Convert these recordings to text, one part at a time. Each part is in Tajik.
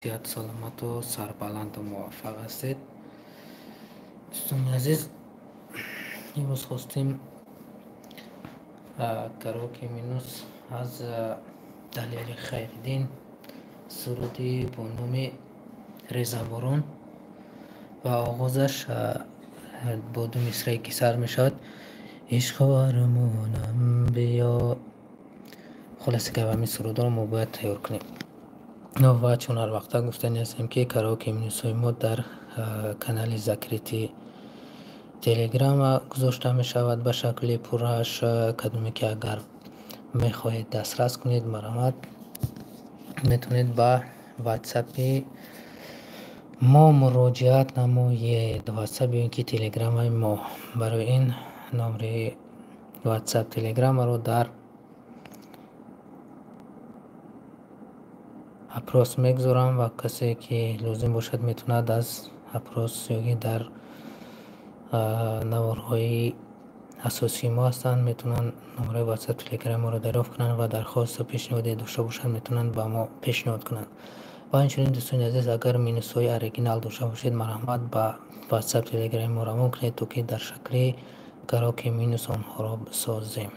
Сиҳату саломату сарбаланду муваффақ ҳастед. Дӯстони азиз, имрӯз хостем караоке минус аз Далели Хайриддин суруди бо номи Резаборон ва оғозаш бо ду мисрае ки сар мешавад: ишқ армонам биё. Хулоса гап, ҳамин сурудро мо бояд тайёр кунем. Ва чун ҳар вақта гуфтани ҳастем, ки караоке минусҳои мо дар канали закрытый Телеграм гузошта мешавад ба шакли пурраш. Кадоме ки агар мехоҳед дастрас кунед, марҳамат, метавонед ба ватсапи мо муроҷиат намоед, ватсап ё ин ки телеграмаи мо. Барои ин номери ватсап телеграмаро дар опрос мегузорам ва касе ки лозим бошад, метавонад аз опрос ё ки дар наворҳои асосии мо ҳастанд, метавонанд номерои ватсап телеграми моро дарёфт кунанд ва дархосту пешниҳоде дошта бошанд, метавонанд ба мо пешниҳод кунанд. Ва инчунин, дӯстони азиз, агар минусҳои оригинал дошта бошед, марҳамат, ба ватсап телеграми мо равон кунед, то ки дар шакли караоке минус онҳоро бисозем.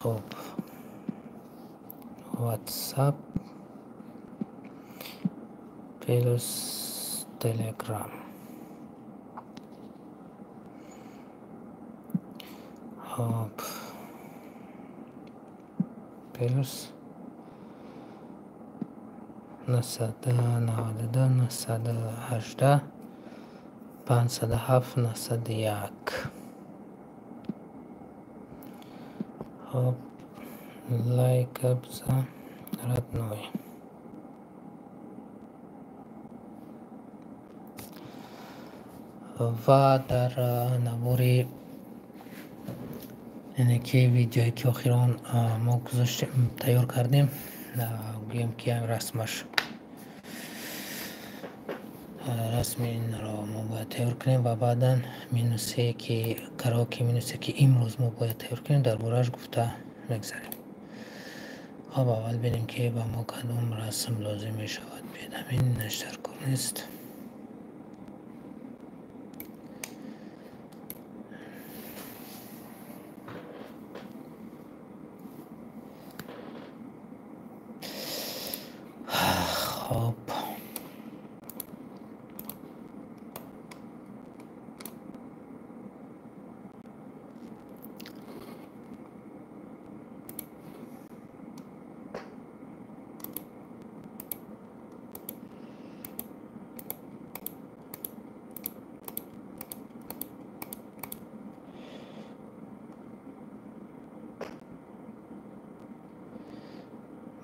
Хуб, ватсап плюс телеграм. Хуб, плюс 992 918 507 901. Хуб, лайка биза, родной. Ва дар навори, яъне ки видеое ки охирон мо гузоштем, тайёр кардем, гӯем ки расмаш, расми инро мо бояд тайёр кунем ва баъдан минусе ки караоке минусе ки имрӯз мо бояд тайёр кунем, дар борааш гуфта мегзарем. Хоб, аввал бинем, ки ба мо кадом расм лозим мешавад. Биёед, ҳамин дар кор нест. Хоб,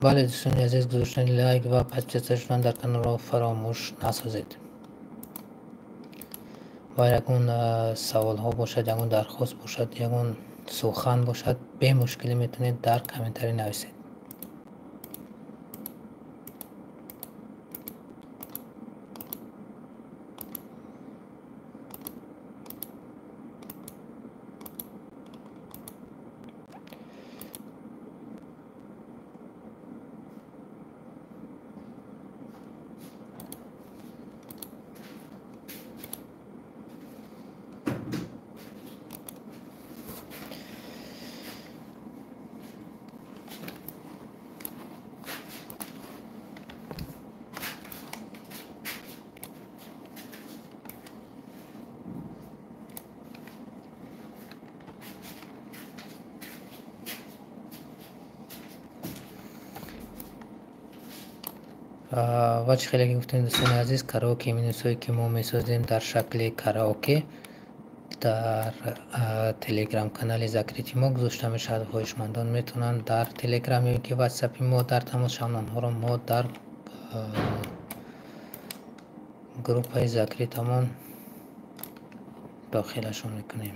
бале, дӯстони азиз, гузоштани лайк ва подписаться шудан дар каналро фаромӯш насозед. Ва ягон саволҳо бошад, ягон дархост бошад, ягон сухан бошад, бемушкилӣ метавонед дар комментарий нависед. Ва чӣ хеле ки гуфтем, дӯстони азиз, караоке минусҳое ки мо месозем дар шакли караоке дар телеграм канали закрытый мо гузошта мешавад. Хоҳишмандон метавонанд дар телеграм ё ки ватсапи мо дар тамос шаванд, онҳоро мо дар группаи закрытамон дохилашон мекунем.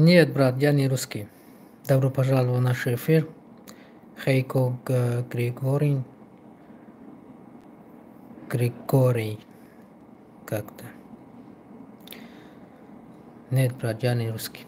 Нет, брат, я не русский. Добро пожаловать в наш эфир. Хейко Григорий. Григорий. Как-то. Нет, брат, я не русский.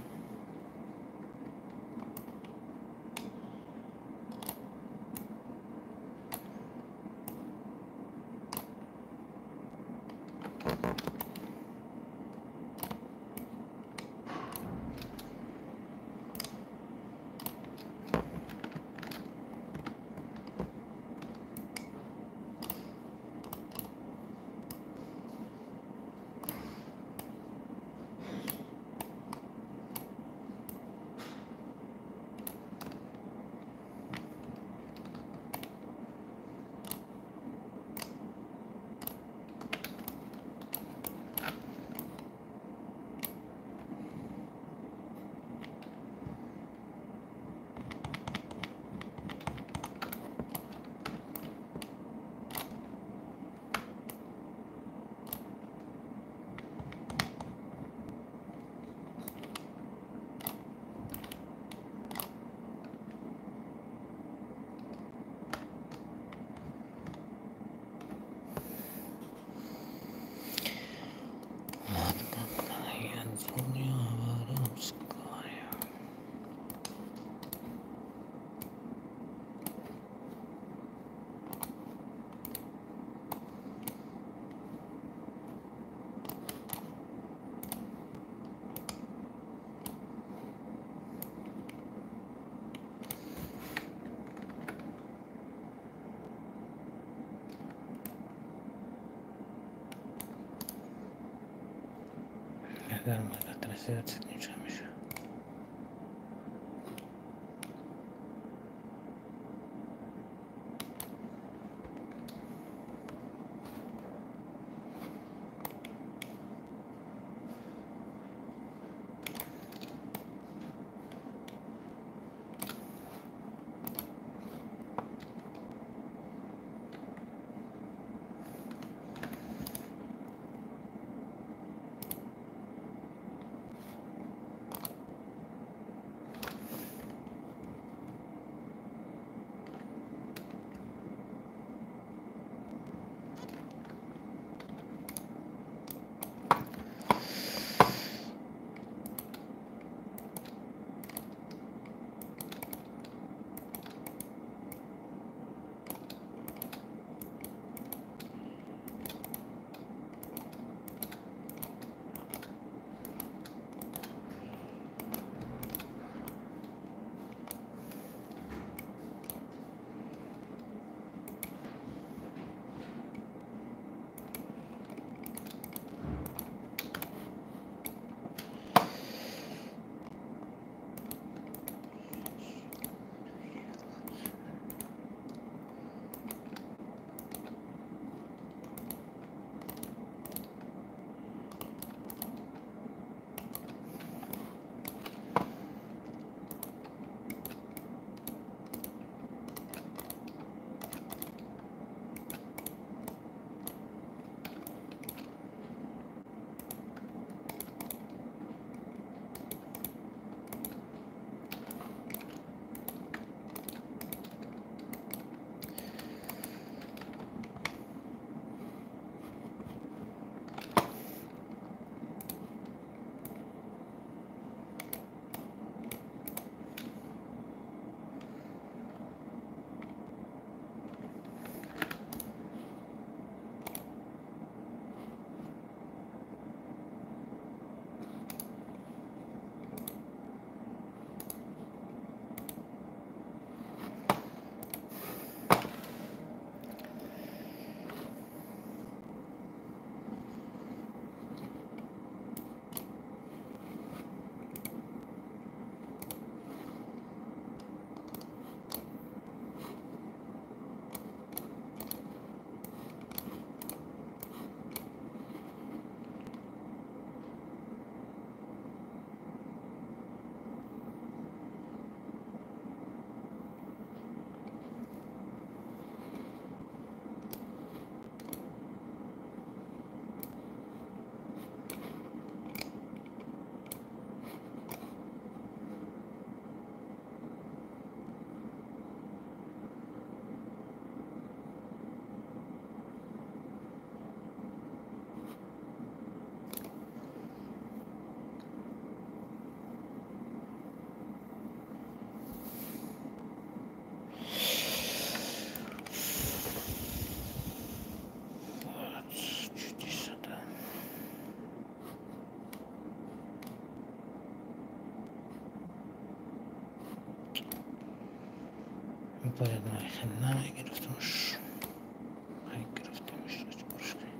Агар трансляция ничего мешает. Бояд намегирифтамш, гирифтамш. Чикорш кунем?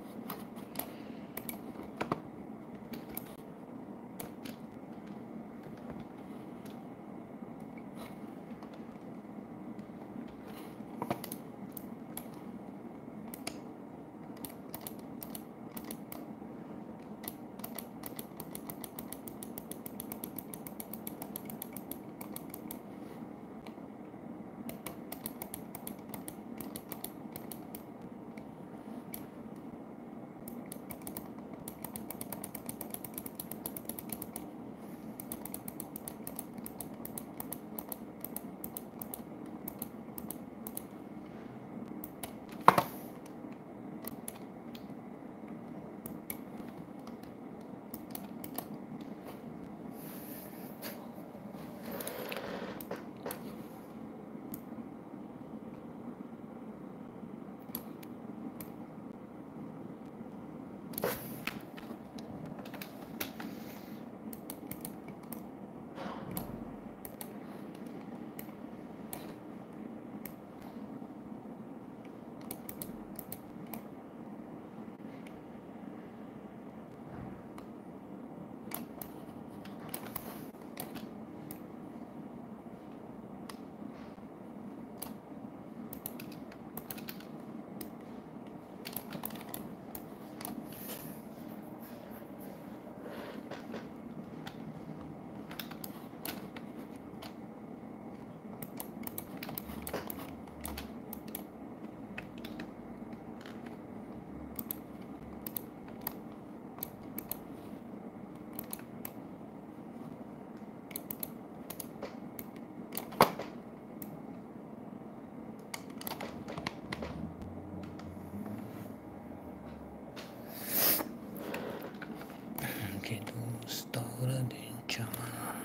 Ки дӯст дорад ин чаман.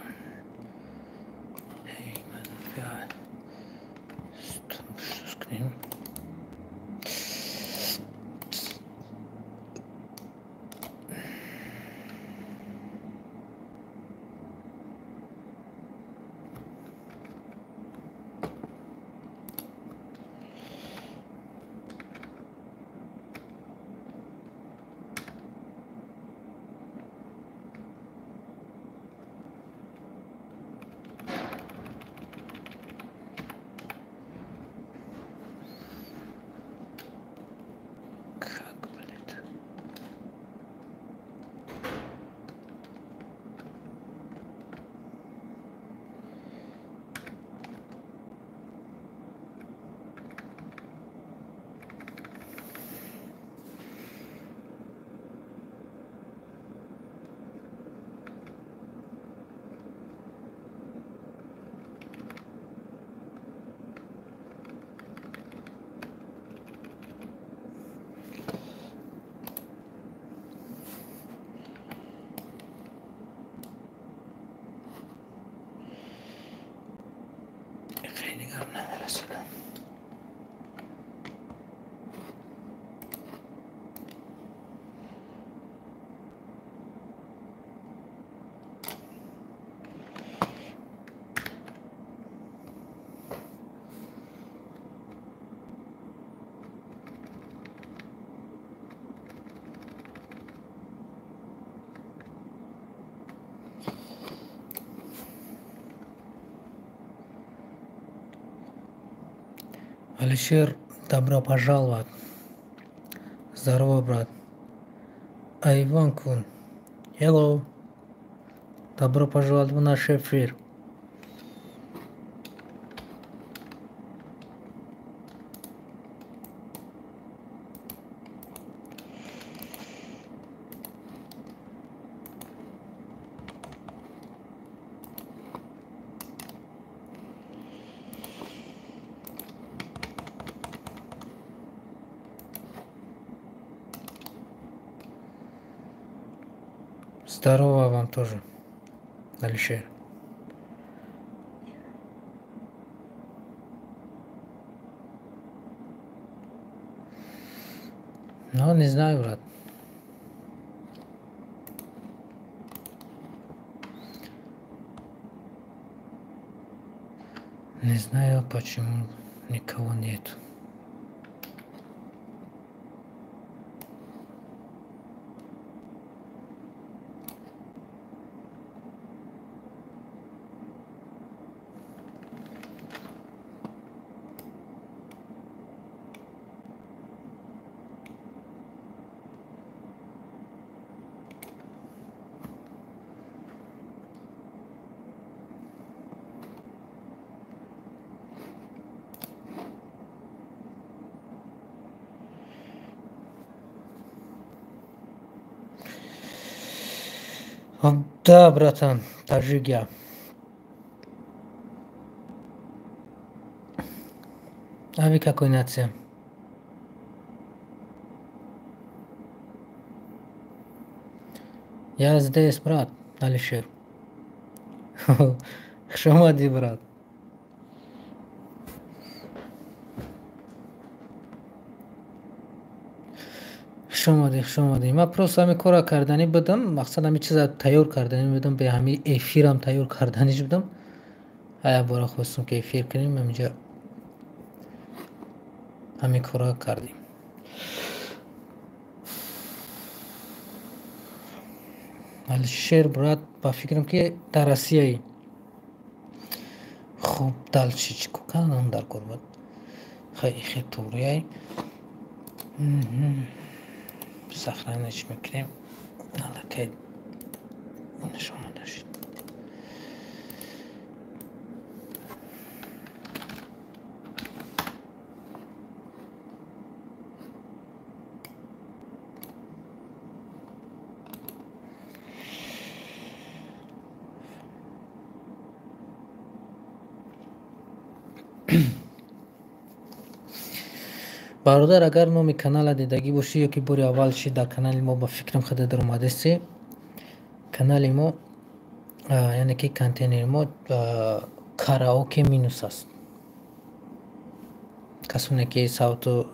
Эй, ман кунем. Как, блядь? Хеле дигар намерасидам. Алишер, добро пожаловать. Здорово, брат. Айван Кун. Hello. Добро пожаловать в наш эфир. Здорово вам тоже, Алишер. Ну, не знаю, брат. Не знаю, почему. Никого нет. Да, братан, таджик я. А вы какой нация? Я здесь, брат, Алишер. Хуш омадӣ, брат. Хуш омадӣ, хуш омадӣ. Ман просто ҳамин корро карданӣ будам, мақсад ҳамин чиза тайёр карданӣ будам, бе ҳамин эфирам тайёр карданиш будам. Як бора хостум ки эфир кунем, ҳаминҷа ҳамин корро кардем. Алишер, брат, ба фикрам ки дар Россияи. Хуб, дальше чӣ кор кардам дар кор буд? Хай, хе тугрияй. Сохранить мекунем. Аллакай нишон дошт. Бародар, агар номи канала дидагӣ бошӣ ё ки бори аввал ши дар канали мо, ба фикрам худа даромадасӣ, канали мо, яъне ки контейнери мо караоке минус аст. Касоне ки савту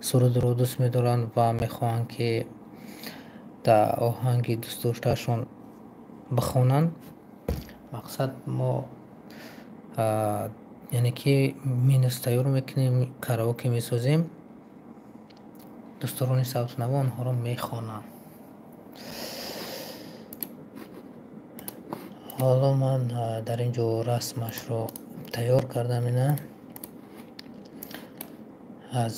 сурудро дӯст медоранд ва мехоҳанд ки дар оҳанги дӯстдоштаашон бихонанд, мақсад мо яъне ки минус тайёр мекунем, караоке месозем, дӯстдорони савтунаво онҳоро мехонанд. Ҳоло ман дар ин ҷо расмашро тайёр кардам, ина аз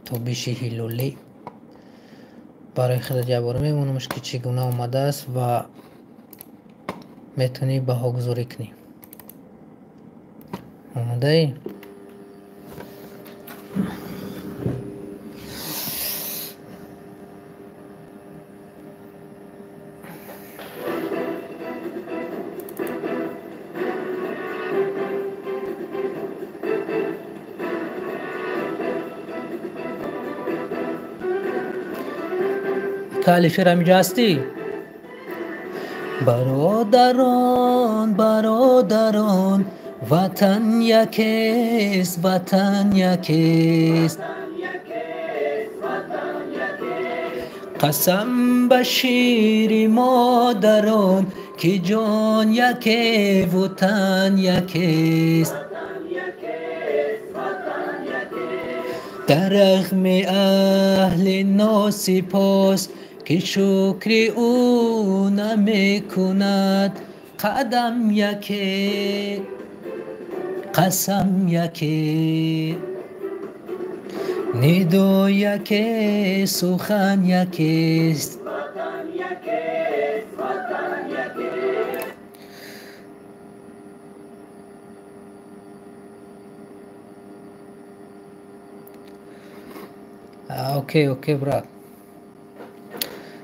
тобиши ҳилолӣ. Барои худат як бора мемонамш ки чӣ гуна омадааст ва метавонӣ баҳогузорӣ кунӣ. Омодаӣ? Алишер, ҳаминҷо ҳастӣ? Бародарон, бародарон, ватан якест, ватан якест. Қасам ба шири модарон, ки ҷон якеву тан якест. Дар рағми аҳли носипос, ки шукри ӯ намекунад, қадам яке, қасам яке, нидо яке, сухан якест. Окей, окей, брат.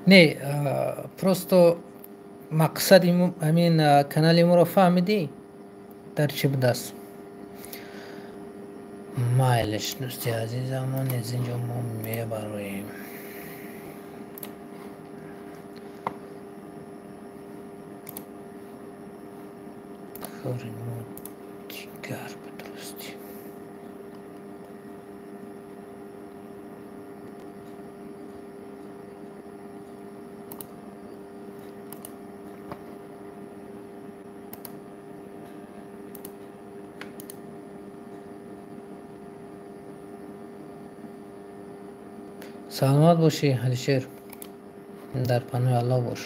Не, просто мақсади ҳамин канали моро фаҳмидӣ дар чӣ будааст? Майлиш, дӯсти азизамон, аз ин ҷо мо мебароем. Кори мо дигар буд, ростӣ. Саломат бошӣ, Алишер, дар паноҳи Аллоҳ бош.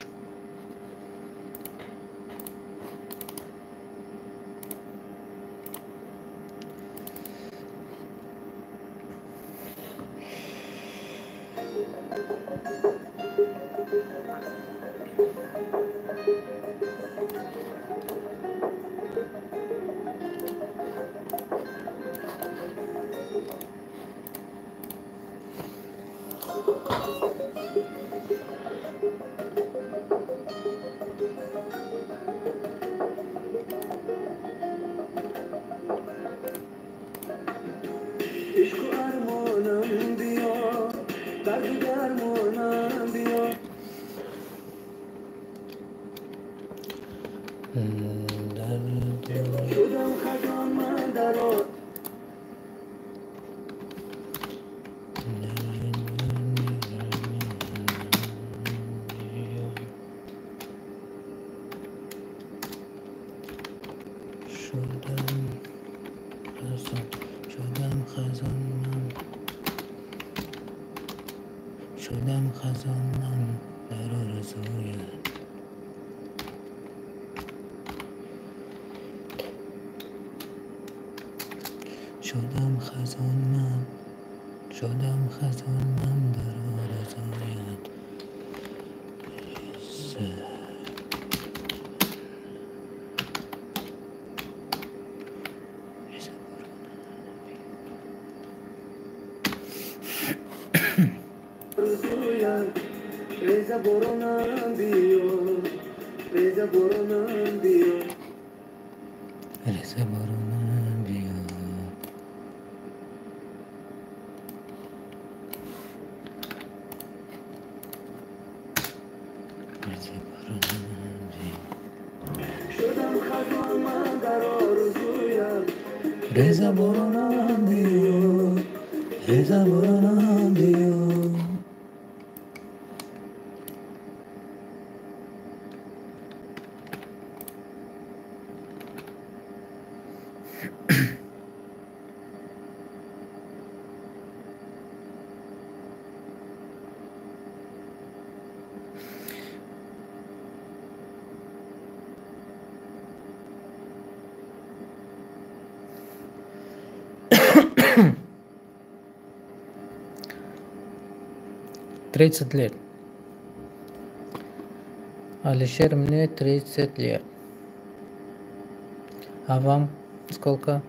Шудам хазон ман дар орзуят. Шудам хазон ман, шудам хазон ман дар орзуят. Reza boronam биё. Reza boronam биё. Reza boronam биё. Reza boronam биё. 30 лет. Алишер, мне 30 лет. А вам сколько?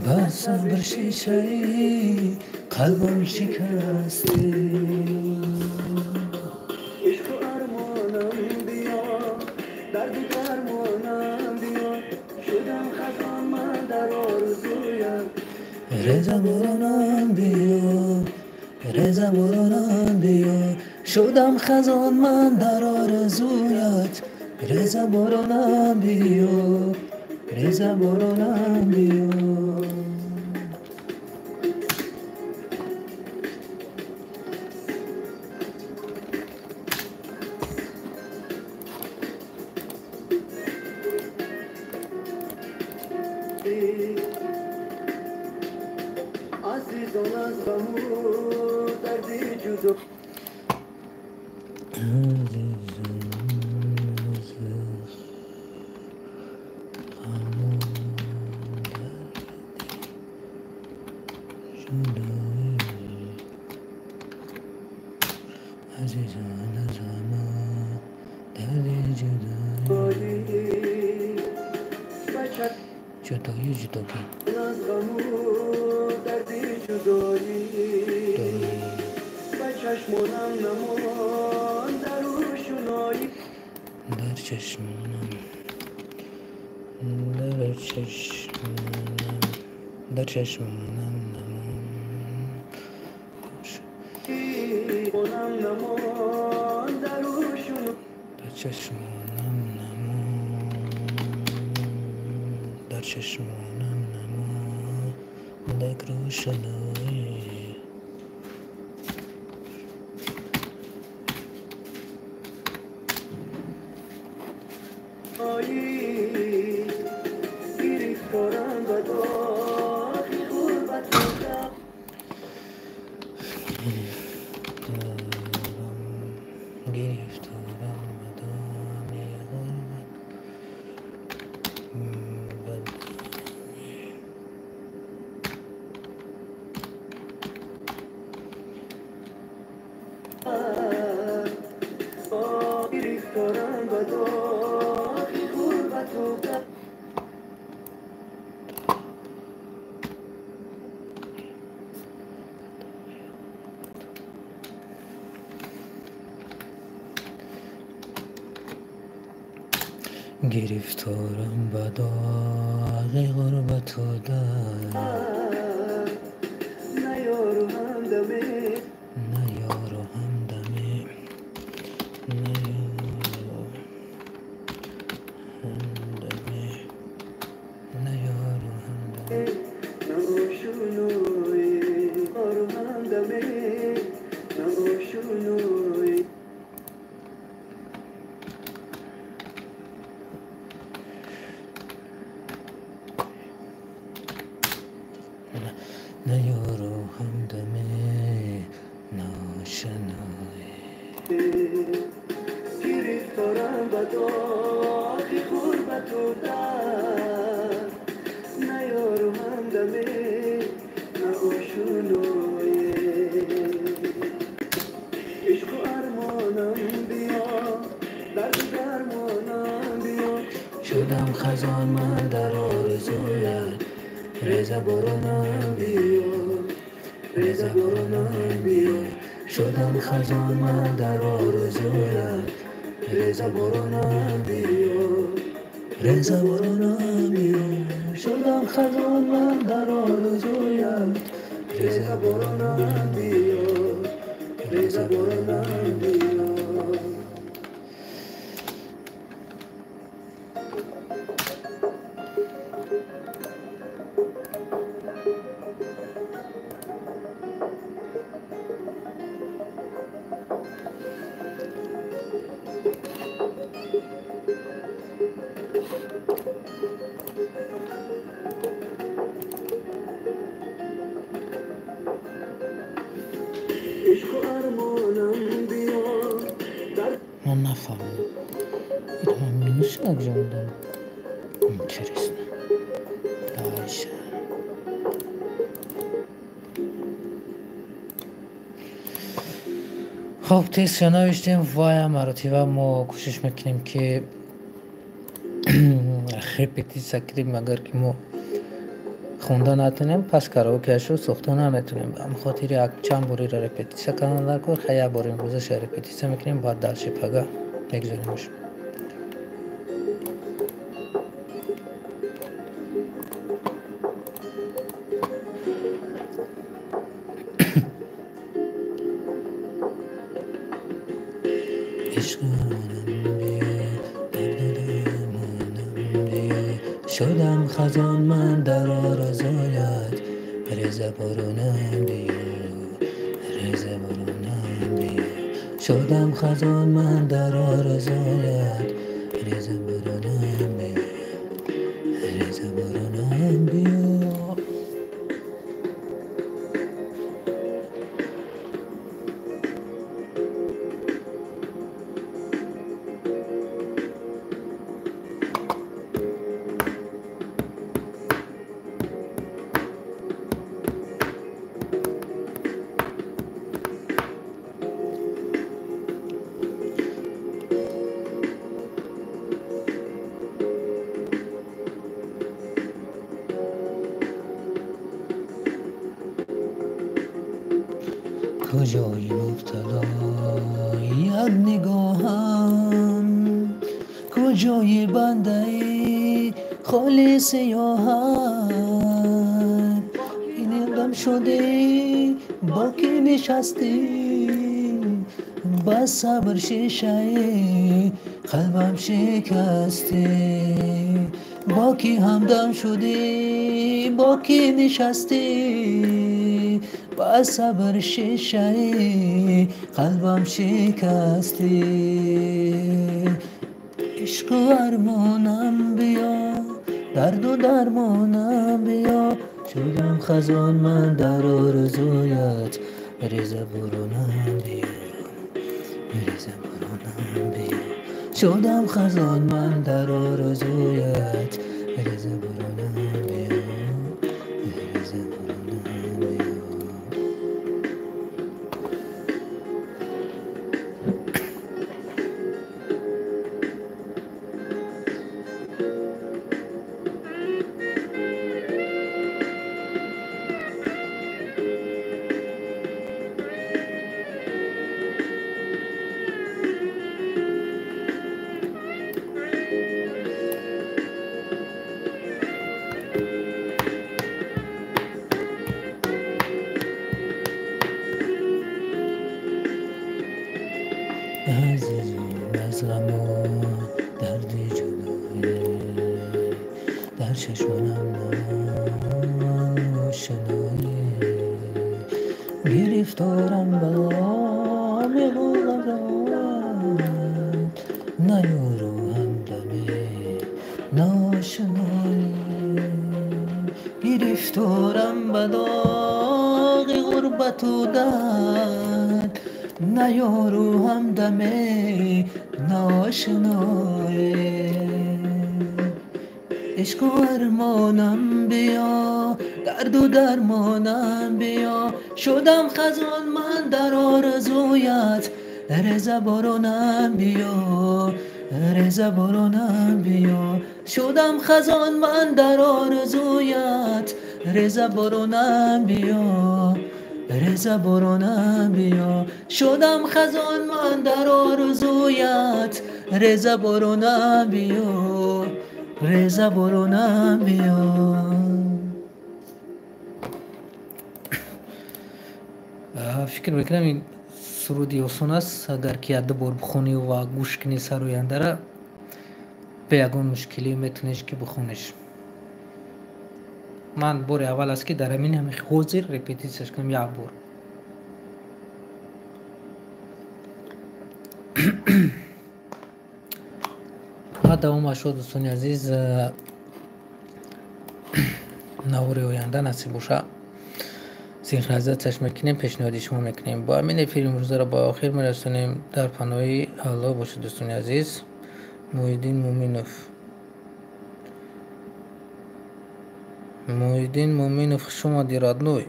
Ба сабр шишаи қалбам шикастӣ. Ишқу армонам биё, дарду дармонам биё, шудам хазон ман дар орзуят. Реза боронам биё, реза боронам биё, шудам хазон ман дар орзуят. Реза боронам биё, реза боронам биё. Азизон аз ғаму дарди ҷудо. Азизон аз ғаму дарди ҷудоӣ. Ҷудоӣ, ҷудогӣ. Аз ғаму дарди ҷудоӣ. Ба чашмонам намон дар рӯшноӣ. Дар чашмонам, дар чашмонам, дар чашмонам намон. Намон дар рӯшноӣ. Дар чашмонам намон, дар чашмонам намон, дар рӯшноӣ. Гирифторам ба доғи ғурбату дард. Гирифторам ба доми ғурбат, ба Гирифторам ба доғи ғурбату дард. Гирифторам ба доғи ғурбату дард. На ёру ҳамдаме, на ёру ҳамдаме, на ёру ҳамдаме, на ёру ҳамдаме, на ошуноӣ. Ёру ҳамдаме, на ошуноӣ. На ёру ҳамдаме, на ошуноӣ. Гирифторам ба доғи ғурбату дард. На ёру ҳамдаме, на ошуноӣ. Ишқу армонам биё, дарду дармонам биё. Шудам хазон ман дар орзуят. Реза боронам биё, реза боронам биё. Шудам хазон ман дар орзуят. Реза боронам биё, реза боронам биё. Шудам хазон ман дар орзуят. Реза боронам биё, реза боронам биё. Ишқу армонам биё, дар Ман нафаҳмидам. Ин минуси якҷо дорам. Интересно. Дальше. Хуб, тестро навиштем ва я маротиба мо кӯшиш мекунем, ки репетитсия кунем, агар ки мо хонда натонем, пас караокеашро сохта наметонем. Ба ҳамин хотир як чанд борира репетитсия кардан дар кор. Хай, як бор имрӯзаша репетитсия мекунем, баъд дальше пага мегузоримаш. Шудам хазон ман дар орзуят, реза боронам биё, реза боронам биё. Шудам хазон ман дар орзуят, реза боронам биё, реза боронам биё. Куҷои мубталои як нигоҳам, куҷои бандаи холи сиёҳат, инам шудӣ бо ки нишастӣ, ба сабр шишаи қалбам шикастӣ, бо ки ҳамдам шудӣ, бо ки нишастӣ, ба сабр шишаи қалбам шикастӣ. Ишқу армонам биё, дарду дармонам биё, шудам хазон ман дар орзуят, реза боронам биё, реза боронам биё. Шудам хазон ман дар орзуят, реза боронам биё, реза боронам биё. Азизон, аз ғаму дарди ҷудоӣ дар чашмонам ношиноӣ, гирифторам ба оми ғурбат, на ёру ҳамдаме ношиноӣ, гирифторам ба доғи ғурбату дард, на ёру ҳамдаме ношиноӣ. Ишқу армонам биё, дарду дармонам биё, шудам хазон ман дар орзуят, реза боронам биё, реза боронам биё. Шудам хазон ман дар орзуят, реза боронам биё, реза боронам биё. Шудам хазон ман дар орзуят, реза боронам биё, реза боронам биё. Фикр мекунам ин суруди осон аст, агар ки як ду бор бихонӣ ва гӯш кунӣ сарояндара, бе ягон мушкилӣ метавониш ки бихониш. Ман бори аввал аст ки дар ҳамин ҳами ҳозир репетитсияш кунам як бор. Ва давомаш шуд, дӯстони азиз, навори оянда насиб боша синхронизатсияш мекунем, пешниҳоди шумо мекунем. Бо ҳамин эфири имрӯзаро ба охир мерасонем. Дар паноҳи Аллоҳ бошед, дӯстони азиз. Муҳиддин Муъминов, Муҳиддин Муъминов, хуш омадӣ, родной.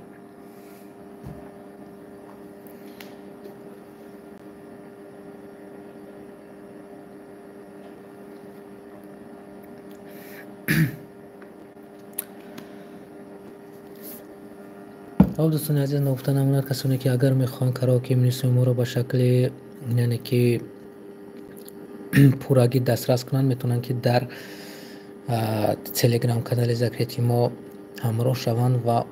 Хоб, дӯстони азиз, ногуфта намонад, касоне ки агар мехоҳанд караоке минусҳои моро ба шакли, яъне ки пуррагӣ дастрас кунанд, метавонанд, ки дар телеграм канали закрытый мо ҳамроҳ шаванд ва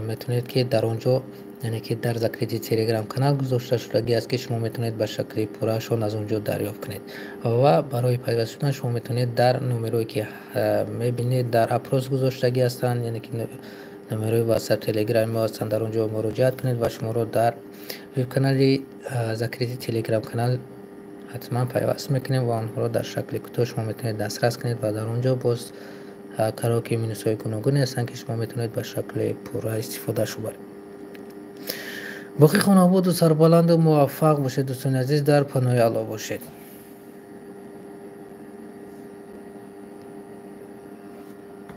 метавонед, ки дар он ҷо, яъне ки дар закрытый телеграм канал гузошта шудагӣ аст, ки шумо метавонед ба шакли пурраашон аз он ҷо дарёфт кунед. Ва барои пайваст шудан шумо метавонед дар номерое, ки мебинед, дар опрос гузоштагӣ ҳастанд, яъне ки номерҳои ватсап, телеграми мо ҳастанд, дар он ҷо муроҷиат кунед ва шуморо дар веб-канали закрытый телеграм канал ҳатман пайваст мекунем ва онҳоро дар шакли кӯтоҳ шумо метавонед дастрас кунед. Ва дар он ҷо боз караоке минусҳои гуногуне ҳастанд, ки шумо метавонед ба шакли пурра истифодаашо баред. Боқӣ хонаободу сарбаланду муваффақ бошед, дӯстони азиз, дар паноҳи Аллоҳ бошед.